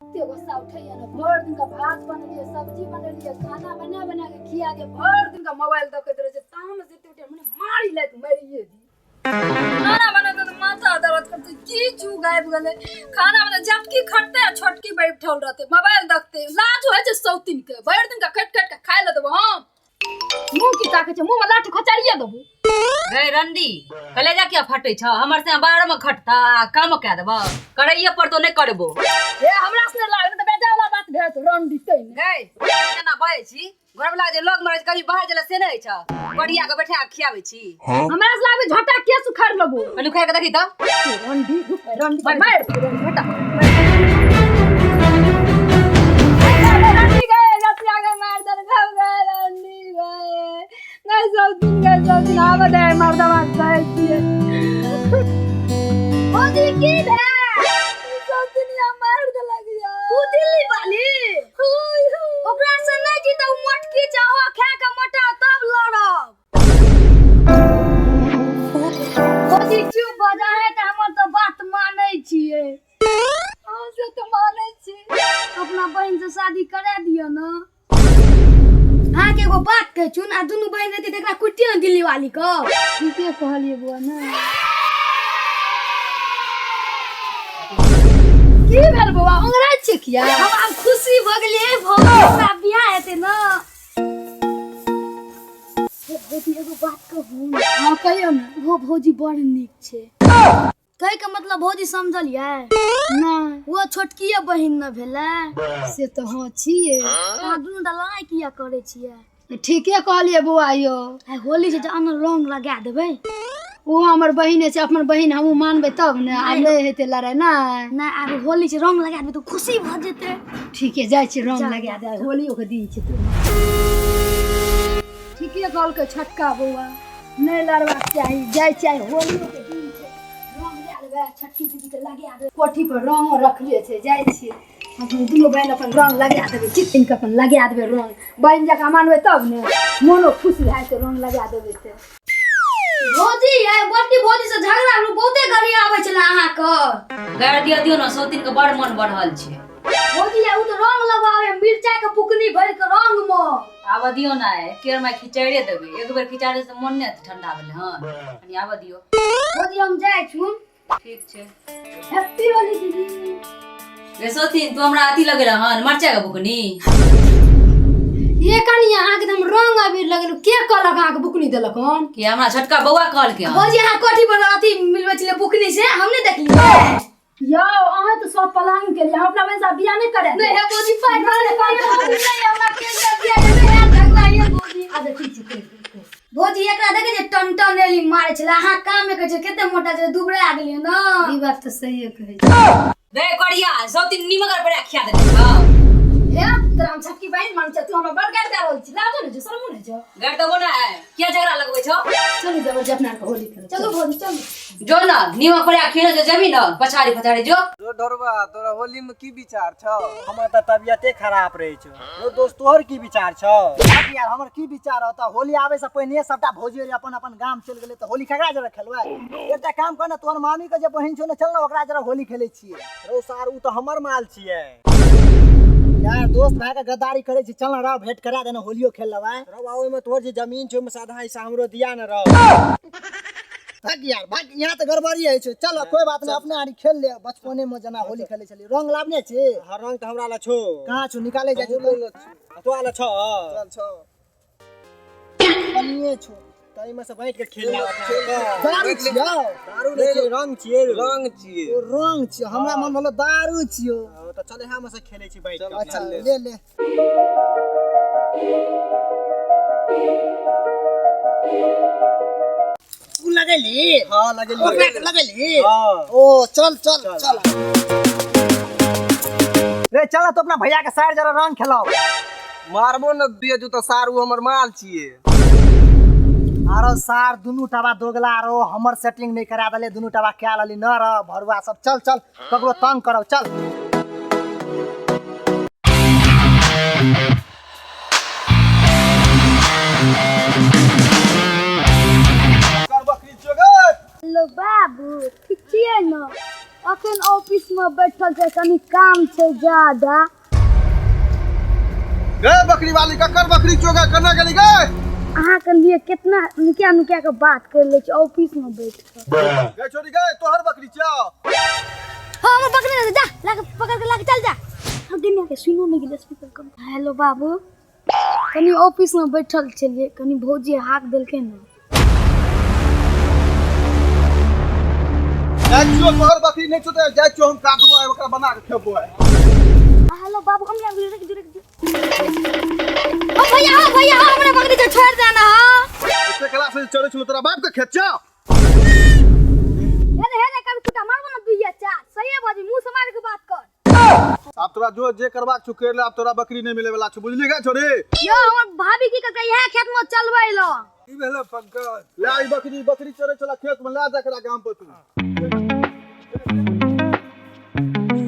एते गुस्सा उठैया ने, भरि दिन का भात बनेलियै, सब्जी बनेलियै, खाना बना बना के खिया के भरि दिन का मोबाइल देखैत रहै छै। तामस एते उठै, मने मारि लाइत मारिए दी। खाना बनैते तऽ माथा दर्द करतै, की जुग आबि गेलै। खाना बना जबकि खटतै आ छोटकी बैठल रहतै मोबाइल देखतै। लाज होइ छै सौतिन के, भरि दिन का खटि खटि के खाइ लए देबो हम। मुँह की ताकै छै, मुँहमे लाठी खोचारिए देबो। गै रंडी, कलेजा किया फटै छ? हमर से बाहर में खटता आ काम कए देबो, करैये पड़तो, नहि करबो। हे, हमरा से नहि लागल तऽ बेजा वाला बात भेल तऽ रंडी तै ने। गै, केना बजै छी? घरवला जे लग में रहै छै, कभी बाहर गेला से नहि होइ छ? बढ़िया के बैठा के खियाबै छी। हमरा से लागै झटा केस उखाड़ लेबो। कनि उखाड़ के देखी तऽ। रंडी रंडी मार झटा रंडी गए रतिया गए मार दल गए गए रंडी गए गए सब दिन गए सब दिन आब दे मर्दवा गए छिए। भौजी, की भेल? सब दुनिया मार देलक यार। उ दिल्ली वाली ओकरा से नहीं जीत, उ मोटकी चाहो खा के मोटा तब लड़ब। भौजी, चुप भऽ जा है तऽ हमर तऽ बात मानै छियै। हाँ, से तऽ मानै छी। अपना बहिन से शादी करा दिअ ने। अहाँके एगो बात कहै छी आ दुनू बहिन रहती तऽ एकरा कुटियो ने दिल्ली वाली के। ठीके कहलियै बौआ। ने की भेल बौआ, ओंगराइ छियै किया? हम आब खुशी भऽ गेलियै भौजी, हमरा बियाह हेतै ने। हे भौजी, एगो बात कहू? हाँ, कहियौ ने। ओहो भौजी बड़ नीक छै। कहै के मतलब भौजी समझलियै? नहि। ओ छोटकिए बहिन ने भेलै। से तऽ हाँ छियै। अहाँ दुनू टा लड़ाइ किया करै छियै? ठीके कहलियै बौआ यौ। आइ होली छै, जे अन्न रंग लगा देबै। ओ हमर बहिन छै, अपन बहिन हमहूँ मानबै तब ने। आब नहि हेतै लड़ाइ, नहि। नहि, आब होली छै, रंग लगा देबै तऽ खुशी भऽ जेतै। ठीके, जाइ छी रंग लगा दे, होलियो के दिन छै। ठीके कहलकै छोटका बौआ, नहि लड़बाक चाही। जाइ छै, आइ होलियो के दिन छै, रंग लए लेबै, छोटकी दीदीके लगा देबै। कोठी पर रंगो रखले छै, जाइ छियै अपन दुनू बहिन अपन रंग लगा देबै। चित के अपन लगा देबै रंग, बहिन जकाँ मानबै तब ने मोनो खुश भए जेतै रंग लगा देबै तऽ। भौजी, आइ बड़की भौजी से झगड़ा भेल, बहुते गाड़ी आबै छलै अहाँके। गारि दिअ दियौ ने, सौतिन के बड़ मन बढ़ल छै। भौजी, आइ ओ तऽ रंग लगाबै मिरचाई के बुकनी भरि के रंग मे। आबऽ दियौ ने, एक बेर माय खिचाइरे देबै। एक बेर खिचारे से मन नहि ठंडा भेलै हन, कनि आबऽ दियौ। भौजी, हम जाइ छी। ठीक छै। हैप्पी होली दीदी। गे सौतिन, तू हमरा अथी लगेला हन मरचाई के बुकनी? ये कनिया, अहाँके तऽ हम रंग अबीर लगेलहुँ, के कहलक अहाँके बुकनी देलक हन? कि हमरा छोटका बौआ कहलकै हन। भौजी, अहाँ कोठी पर अथी मिलबै छलै बुकनी से हम नहि देखलियै। यौ, अहाँ तऽ सब पलांग केलियै, हम अपना बहिन से बियाह नहि करे। नहीं है भौजी, पाइ पाइ पाइ भौजी, नहीं हमरा के बियाह नहीं है, झगड़ा ये भौजी। अच्छा ठीक छै, कहि दियौ, कहि। भौजी, एकरा देखे छै टन टन एली मारे छलै, अहाँ काम नहि करै छै, कते मोटा छै, दुबरा गेलियै ने। ई बात तऽ सहिए कहै छै। रे करिया, सौतिन नीमक पर खिया देने छौ। हे, तोरा हम छोटकी बहिन मान छै, तू हमरा बड़ गारि दए रहल छी। लाजो नहि छौ, शरमो नहि छौ? गारि देबो ने, किया झगड़ा लगबै छौ? चलू जबरदस्ती अपना आरके होली खेलब। चलू भौजी, चलू। जो न नीमक पर खिया जो जमी न पछाड़ी पछाड़ी जो। जो ढोरबा, तोरा होली में की विचार छौ? हमर तऽ तबियते खराब रहै छौ। यो दोस्त, तोहर की विचार छौ? अब यार, हमर की विचार होता? होली आवे से पहिने सबटा भौजी आर अपन अपन गाम चलि गेलै तऽ होली ककरा जरा खेलबै? एकटा काम कर ने, तोहर मामी के जे बहिन छौ ने, चल ने ओकरा जरा होली खेलै छियै। रौ सार, उ तऽ हमर माल छियै। यार, दोस्त भाई के गद्दारी करै छी? चल ने रह, भेंट करा देना, होलियो खेल लेबै। रौ, ओहिमे तोहर जे जमीन छौ, ओहिमे से आधा हिस्सा हमरो दिया ने रौ। भाग यार भाग, यहाँ तऽ गड़बड़ी होइ छै। चल, कोई बात नहीं, अपने आरी खेल ले, बचपने में जेना होली खेलै छलियै। रंग लाबने छी? हँ, रंग तऽ हमरा लग छौ। कहाँ छौ? निकाले जाइ छौ। तोरा लग छौ? चल छौ। कनिए छौ। तऽ एहिमे से बाँटि के खेल लेब। दारू छियौ? दारू नहि छियै, रंग छियै। रंग छियै। ओ रंग छियौ, हमरा मन भेलो दारू छियौ। तऽ चल, इएह मे से खेलै छी बाँटि के। अच्छा, ले ले। तू लगेली? हाँ, लगेली। ओकरा के लगेली? हाँ। ओ चल चल चल रे, चल तो अपना भैया के सार जरा रंग खेलाओ। मारबो न दिया जूता सार, उ हमर माल छियै। आरो सार, दुनू टबा दोगला आरो हमर सेटिंग नहीं करा देले। दुनू टबा क्या लली न रह भरुआ सब। चल चल, ककरो तंग करब, चल। कर बकरी छियो गे। हेलो बाबू, ठीक छियै ने? अखन ऑफिस में बैठल छै, कनी काम छै ज्यादा। गे बकरी वाली, ककर बकरी चोगा कना गेली गे? अहाँ के लिए कितना नुकिया नुकिया के बात कर ले छी ऑफिस में बैठ के। गे छोरी गे, तोहर बकरी छौ? हाँ, हमर बकरी नहीं, जा लाके पकड़ के लाके चल जा। हम दुनिया के सुनो नहीं गेलै स्पीकर कम। हेलो बाबू, कनी ऑफिस में बैठल छलियै, कनी भौजी हाक देलकै ने। जाइ छियौ, तोहर बकरी नहि छौ तऽ जाइ छियौ हम काटबो आइ, ओकरा बना के खेबो आइ। हेलो बाबू, हम आबि रुक रुक। ओ भैया, हो भैया, हो, हमरा बकरी के छोड़ देना। हां, एते क्लास से चढ़ै छलौ तोरा बाप के खेत छौ? हे रे, हे रे, कभी कुत्ता मारबो ना दुइया चार। सही है बाजी, मुंह से मार के बात कर। आब तोरा जो जे करबाक छौ कर ले, आब तोरा बकरी नहि मिले वाला छौ, बुझली गे छोरी? यो हमर भाभी की कहै, इएह खेत में चलबै लो। की भेलै पंकज? ले ई बकरी, बकरी चरै छला खेत में, ले जा एकरा गाम पर तू।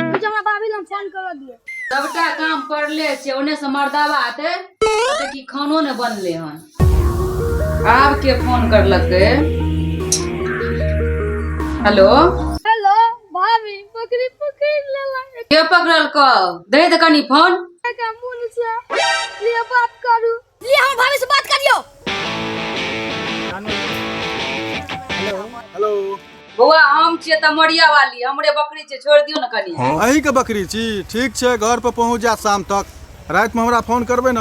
तू जे हमरा भाभी लग फोन कर दिए। सबटा काम पड़ले छै, ओने से मर्दावा आते कहते कि खानो ने बनले हन। आब के फोन करलकै? हेलो। हेलो भाभी, बकरी पकड़ लेला। के पकड़लकौ? दे दे कनी फोन। का मुन से लिए बात करू, लिए हमर भाभी से बात करियो। हेलो। बौआ, हम छियै तमरिया वाली, हमरे बकरी छै, छोड़ दियौ ने कनी। अहीं के बकरी छी? ठीक छै, घर पर पहुँच जायत शाम तक। राति में हमरा फोन करबै ने?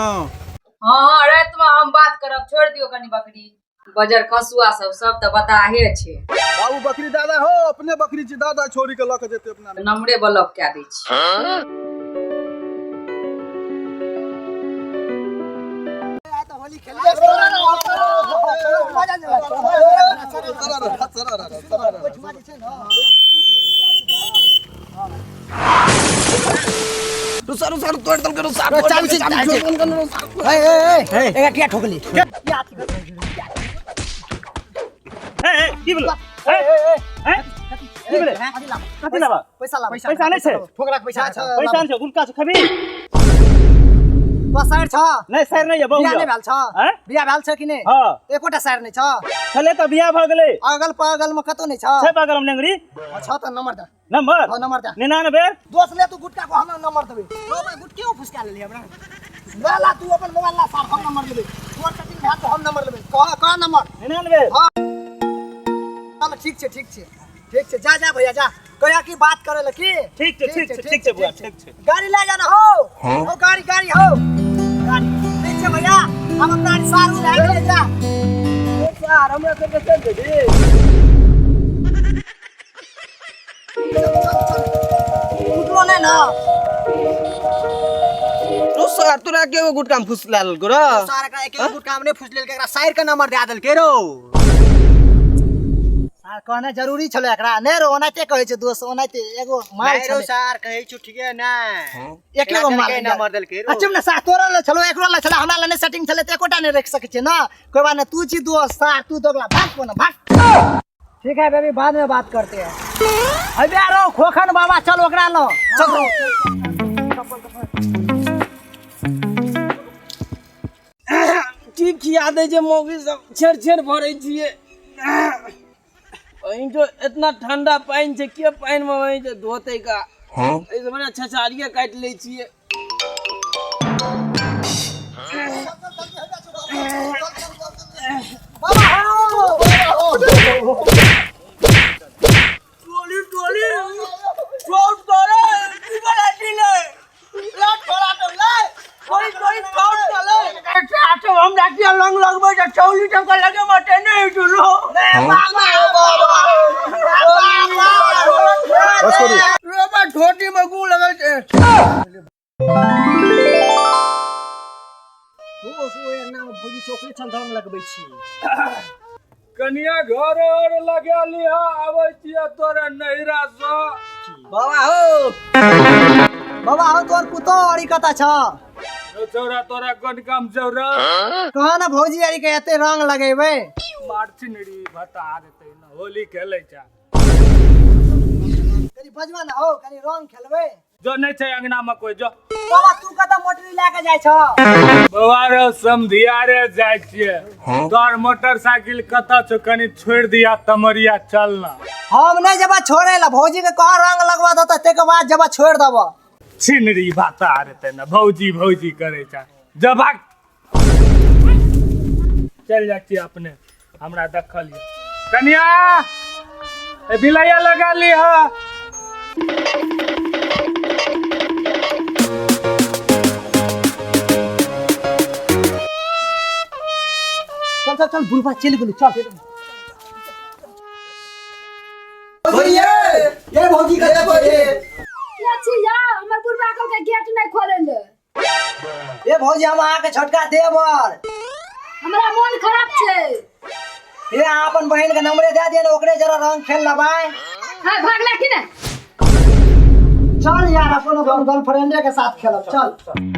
हाँ हाँ, राति में हम बात करब, छोड़ दियौ कनी बकरी। बजर खसुआ सब सब तऽ बताहे छै। बाबू, बकरी दादा हो, अपने बकरी छी दादा, छोड़ी के लऽ के जेतै अपना। नम्बरे ब्लॉक कए दै छी। की भेलो? की भेलै? कथी लेबऽ? पैसा ला। पैसा नहि छै। ठोकरा के पैसा। पैसा नहि छै, गुटका छै, खेबही? तो साइड छ? नहि, सर नहि यऽ, बहु बियाह यऽ। नहि भेल छ? आँय? बियाह भेल छ कि नहि? हँ। एकोटा साइड नहि छ? छलै तऽ बियाह भऽ गेलै। अगल बगल में कतौ नहि छ? छै बगल मे नेंगरी। छ तऽ नंबर दे। नंबर? हाँ, नंबर दे। 99। दोस्त ले तू गुटका को, हम नंबर देबे। लो भाई, गुटके ओ फुसका लेली हमरा। ला ला तू अपन मोबाइल ला सार, हम नंबर लेबे। तोर सेटिंग भेल तऽ हम नंबर लेबे। कह कह नंबर। 99। चल, ठीक छै, ठीक छै, ठीक छै, जा जा भैया जा। कहिया की बात करे ल की। ठीक छै, ठीक छै, ठीक छै बुआ, ठीक छै। गाड़ी ले जाना हो। हो गाड़ी, गाड़ी हो गाड़ी। ठीक छै भैया, हम अपना सारू ले गेलै, जा। सार हमरा सबके चल जेबी। टूटलो नहि ना? तो सर, तोरा के एगो गुटका में फुसला लेलको रे? सार, एकरा एक एक गुटका में नहि फुस लेलकै, एकरा साइर के नंबर दए देलकै रौ। सार, कहना जरूरी छलै एकरा? नहि रो, ओनाहिते कहै छै दोस्त, ओनाहिते एगो माल नहीं रो छलै। सार, कहै छु ठीके नै। एके गो माल नंबर देलकै रो। अच्छा ने सार, तोरा ले छलो, एकरो ले छलो, हमरा ले नहि सेटिंग छलै तऽ एकोटा नहि राखि सकै छियै ना। कोई बात नहि, तू छी दोस्त सार, तू दोगला, भाग कोना भाग। ठीक है बेबी, बाद में बात करते हैं। अबे रो खोखन बाबा, चल ओकरा लो, चल रो। की खिया दै छै मौगी सब, छेड़ छेड़ भरै छियै। वहीं जो इतना ठंडा पानि छै, के पानि मे वहीं जे धोतै का? एहि से बढ़िआँ छछारिये काटि लै छियै। टोली टोली चौट करे की बड़ा दिले लाट छोड़ा तो ले टोली टोली चौट चले। आठो हम रातिया लंग लगबै छै, चौली टंका लगे मटे नहीं जुलो। बस करू। रोबा ठोटी में गू लगल छै। दोस्त, ओहि अंगना में भौजी चौकरे छल, रंग लगबै छी। कनिया घर और लगा लिहा, आबै छियै तोरा नैहरा सँ। बाबा हो, बाबा हो, तोर पुतोह अरी कतऽ छ? रौ छौरा, तोरा कोन काम छौ रौ? कह ने भौजी अरी के एते रंग लगेबै। मारथिन री भता देतै न, होली खेलै छ। कनी बजबा ने हो, कनी रंग खेलबै। जो नहि छै अंगना में कोई, जो। बाबा तू कतऽ मोटरी लए के जाइ छह? बौआ रे, समधियारे जाइ छियै। तोहर मोटरसाइकिल कतऽ छौ? कनि छोड़ि दिया तमरिया, चलना। हम नहि जेबा छोड़े ला, भौजी के कह रंग लगवा देता, ताहिके बाद जेबा छोड़ि देबो। छिनरी बाता रे, ने भौजी भौजी करै छ। जब चलि जाइ छियै अपने, हमरा देखल यऽ। कनिया ए, बिलैया लगा लीह। चल चल चल, बुढ़बा चलि गेलै, चल। भौजी ये, भौजी कतऽ भौजी? के छी या? हमर बुढ़बा कहलकै गेट नहि खोलै ले। ए भौजी, हम अहाँके छोटका देवर। हमरा मोन खराब छै। ए, अहाँ अपन बहिन के नंबरे दे दिअ ने, ओकरे जरा रंग खेल लेबै। है, भागला कि नहि? चल यार, अपन अपन गर्लफ्रेंडे के साथ खेलब, चल।